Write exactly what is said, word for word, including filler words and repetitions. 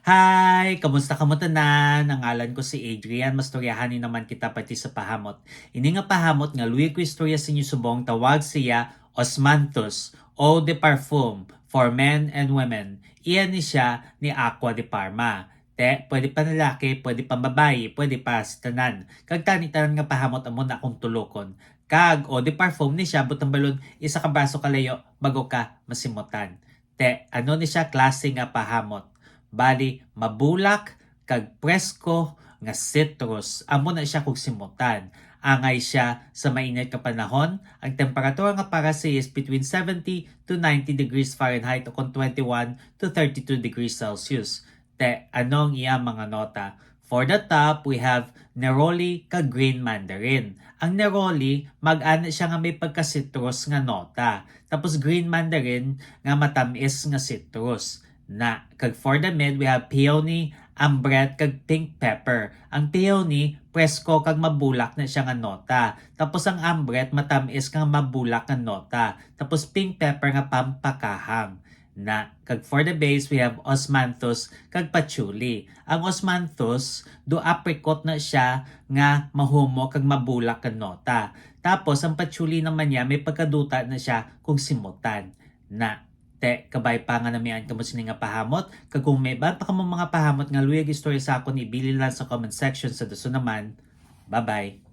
Hi! Kamusta kamo tanan? Ang ngalan ko si Adrian. Mastoryahan ni naman kita parti sa pahamot. Ini nga pahamot nga luyag ko istorya sa inyo subong, tawag siya Osmanthus, eau de parfum for men and women. Iya ni siya ni Aqua de Parma. Te, pwede pa lalaki, pwede pa babayi, pwede pa sa tanan. Kag tani tanan nga pahamot amo na akong tulokon. Kag eau de parfum ni siya, butang balon, isa ka braso kalayo, bago ka masimutan. Te, ano ni siya klase nga pahamot? Bali, mabulak kag presko nga citrus. Amo na siya kung simutan. Angay siya sa mainit nga panahon, ang temperatura nga para siya is between seventy to ninety degrees Fahrenheit o kung twenty-one to thirty-two degrees Celsius. Te, ano ang iya mga nota? For the top, we have neroli kag green mandarin. Ang neroli, mag-ana siya nga may pagka-citrus nga nota. Tapos green mandarin nga matamis nga citrus. Na, kag for the mid, we have peony, ambrette, kag pink pepper. Ang peony, presko kag mabulak na siya nga nota. Tapos ang ambrette, matamis kag mabulak nga nota. Tapos pink pepper nga pampakahang. Na, kag for the base, we have osmanthus kag patchouli. Ang osmanthus, do apricot na siya nga mahumok kag mabulak nga nota. Tapos, ang patchouli naman niya, may pagkaduta na siya kung simutan. Na, te, kabay pa nga namian kamo sini nga pahamot, kag kung may iban pa kamo mga pahamot nga luyag istorya sa akon, ibilin lang sa comment section sa dason naman. Bye-bye!